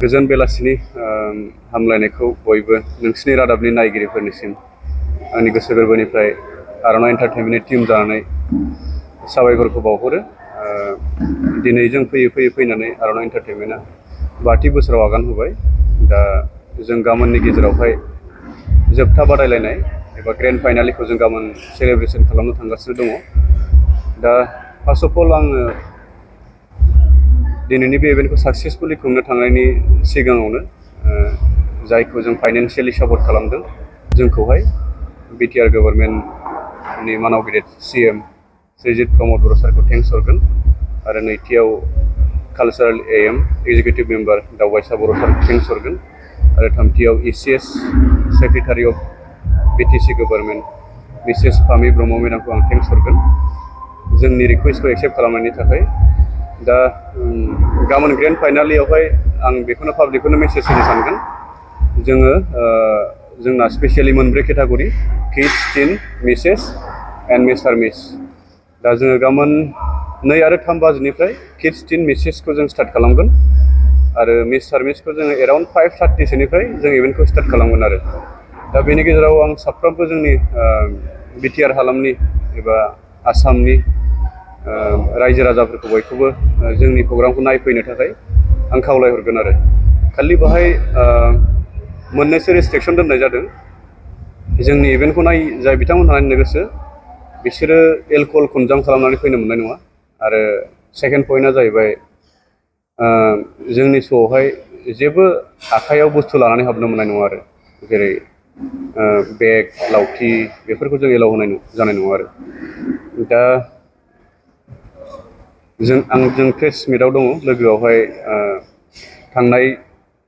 गोजोन बेलासिनि हामलायनायखौ बयबो नोंसिनि रादाबनि नायगिरिफोरनिसिम आंनि गोसो गोरबोनिफ्राय आर'नाइ एन्टारटेनमेन्टनि टीम जानानै साबायखरखौ बावहरो। दिनै जों फैनानै आर'नाइ एन्टारटेनमेन्टआ 5थि बोसोराव आगान होबाय। दा जों गाबोननि गेजेरावहाय जोबथा बादायलायनाय एबा ग्रेन्ड फाइनालखौ जों गाबोन सेलेब्रेसन खालामनो थांगासिनो दङ। दा फार्स्ट अफ अल आङो दिनैनि बे इभेन्टखौ साक्सेसफुलि खुंनो थांनायनि सिगाङावनो जायखौ जों फाइनान्सियेलि सापर्ट खालामदों जोंखौहाय बिटिआर गभर्नमेन्टनि मानाव गिदिर CM श्रीजित प्रमद बर' सारखौ थेंक्स हरगोन आरो नैथियाव कालचारेल AM एक्जिकिउटिभ मेम्बार दावबायसा बर' सारखौ थेंक्स हरगोन आरो थामथियाव ECS secretary of BTC government Mrs Phami Brahma मेडामखौ आं थेंक्स हरगोन जोंनि रिकुवेस्टखौ एक्सेप्ट खालामनायनि थाखाय। दा गाबोन ग्रेन्ड फाइनालियावहाय आं बेखौनो पाब्लिकखौनो मेसेज होनो सानगोन जोंना स्पेसियेलि मोनब्रै category kids teen Mrs and Mister Miss. दा जोङो गाबोन 2 आरो 3 बाजिनिफ्राय किड्स टीन मिसेसखौ जों स्टार्ट खालामगोन आरो मिस्टार मिसखौ जोङो एराउन्ड 5:30सोनिफ्राय जों इभेन्टखौ स्टार्ट खालामगोन आरो। दा बेनि गेजेराव आं साफ्रोमबो जोंनि बिटिआर हालामनि एबा आसामनि रायजो राजाफोरखौ बयखौबो जोंनि प्रग्रामखौ नायफैनो थाखाय आं खावलायहरगोन आरो। खालि बाहाय मोननैसो रेस्ट्रिक्सन दोननाय जादों। जोंनि इभेन्टखौ जाय बिथांमोनहा नायनो गोसो बिसोरो एलकहल कनजाम खालामनानै फैनो मोननाय नङा आरो सेकेन्ड पइन्टआ जाहैबाय जोंनि श'आवहाय जेबो आखाइयाव बुस्थु लानानै हाबनो मोननाय नङा आरो जेरै बेग लावथि बेफोरखौ जों एलाउ होनाय जानाय नङा आरो। दा जों प्रेस मिटआव दङ लोगोआवहाय थांनाय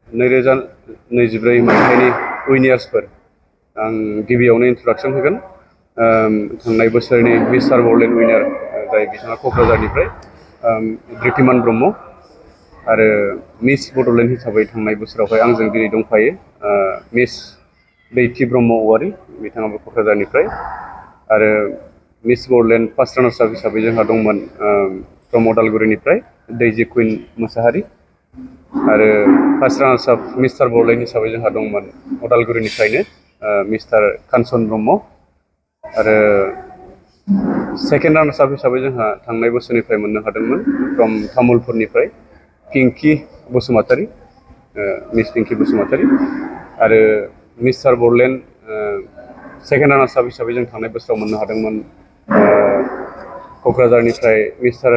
2024 मायथाइनि उइनार्सफोर आं गिबियावनो इन्ट्रडाक्सन होगोन। थांनाय बोसोरनि मिस्टार बरलेण्ड उइनार जाय बिथाङा क'क्राझारनिफ्राय धृतिमान ब्रह्म आरो मिस बड'लेण्ड हिसाबै थांनाय बोसोरावहाय आंजों दिनै दंफायो मिस दैथि ब्रह्म औवारि बिथाङाबो क'क्राझारनिफ्राय आरो Miss Bodoland first runners up हिसाबै जोंहा दंमोन फ्रम अदालगुरिनिफ्राय दैजि कुइन मोसाहारि आरो first runners up mister Bodoland हिसाबै जोंहा दंमोन अदालगुरिनिफ्रायनो मिस्टार कान्चन ब्रह्म आरो सेकेन्ड रानार्स आप हिसाबै जोंहा थांनाय बोसोरनिफ्राय मोननो हादोंमोन फ्रम तामुलपुरनिफ्राय पिंकि बसुमतारी मिस पिंकि बसुमतारी आरो mister Bodoland second runners up हिसाबै जों थांनाय बोसोराव मोननो हादोंमोन क'क्राझारनिफ्राय मिस्टार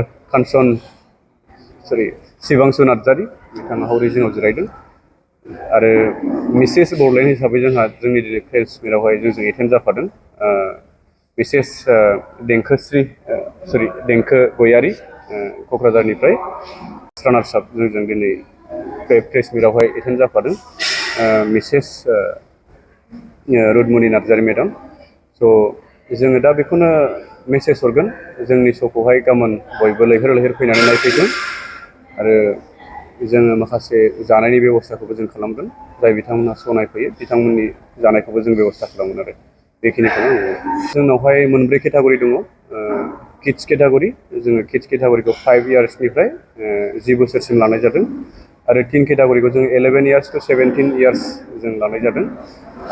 शिबांशु नार्जारी बिथाङा हरै जिङाव जिरायदों आरो मिसेस बड'लेण्ड हिसाबै जोंहा जोंनि दिनै प्रेस मिटआवहाय जोंजों एटेन्ड जाफादों मिसेस देंखो गयारि क'क्राझारनिफ्राय रानार्स आप जोंजों दिनै प्रेस मिटआवहाय एटेन्ड जाफादों मिसेस रुदमनि नार्जारी मेडाम। स' जोङो दा बेखौनो मेसेज हरगोन जोंनि श'खौहाय गाबोन बयबो लैहोर लैहोर फैनानै नायफैगोन आरो जोङो माखासे जानायनि बेब'स्थाखौबो जों खालामगोन जाय बिथांमोनहा श' नायफैयो बिथांमोननि जानायखौबो जों बेब'स्था खालामगोन आरो बेखिनिखौनो जोंनावहाय मोनब्रै केटागरि दङ किड्स केटागरि जोङो किड्स केटागरिखौ 5 इयार्सनिफ्राय 10 बोसोरसिम लानाय जादों आरो टीन केटागरिखौ जों 11 इयार्स to 17 इयार्स जों लानाय जादों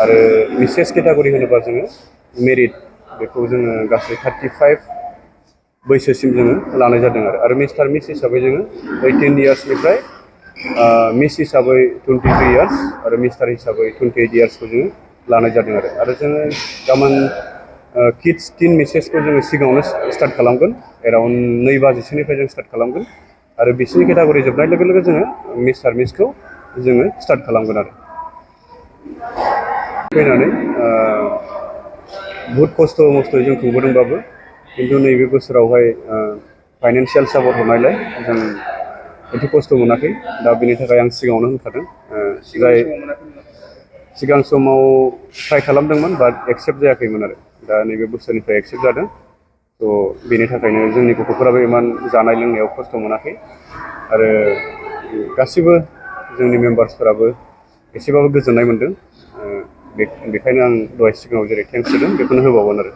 आरो मिसेस केटागरि होनोबा जोङो मेरिट बेखौ जोङो गासै 35 बैसोसिम जोङो लानाय जादों आरो मिस्टार मिस हिसाबै जोङो 18 इयार्सनिफ्राय मिस हिसाबै 23 इयार्स आरो मिस्टार हिसाबै 28 इयार्सखौ जोङो लानाय जादों आरो जोङो गाबोन किड्स टीन मिसेसखौ जोङो सिगाङावनो स्टार्ट खालामगोन एराउन्ड 2 बाजिसोनिफ्राय जों स्टार्ट खालामगोन आरो बिसिनि केटागरि जोबनाय लोगो लोगो जोङो मिस्टार मिसखौ जोङो स्टार्ट खालामगोन आरो फैनानै बहुद खस्थ' मस्थ'यै जों खुंबोदोंबाबो खिन्थु नैबे बोसोरावहाय फाइनान्सियेल सापर्ट हरनायलाय जों एथ' खस्थ' मोनाखै दा बेनि थाखाय आं सिगाङावनो होनखादों जाय सिगां समाव ट्राइ खालामदोंमोन बाट एक्सेप्ट जायाखैमोन आरो दा नैबे बोसोरनिफ्राय एक्सेप्ट जादों थ' बेनि थाखायनो जोंनि गथ'फोराबो इमान जानाय लोंनायाव खस्थ' मोनाखै आरो गासिबो जोंनि मेम्बार्सफोराबो एसेबाबो गोजोननाय मोनदों बेखायनो आं दहाय सिगाङाव जेरै थेंक्स होदों बेखौनो होबावगोन आरो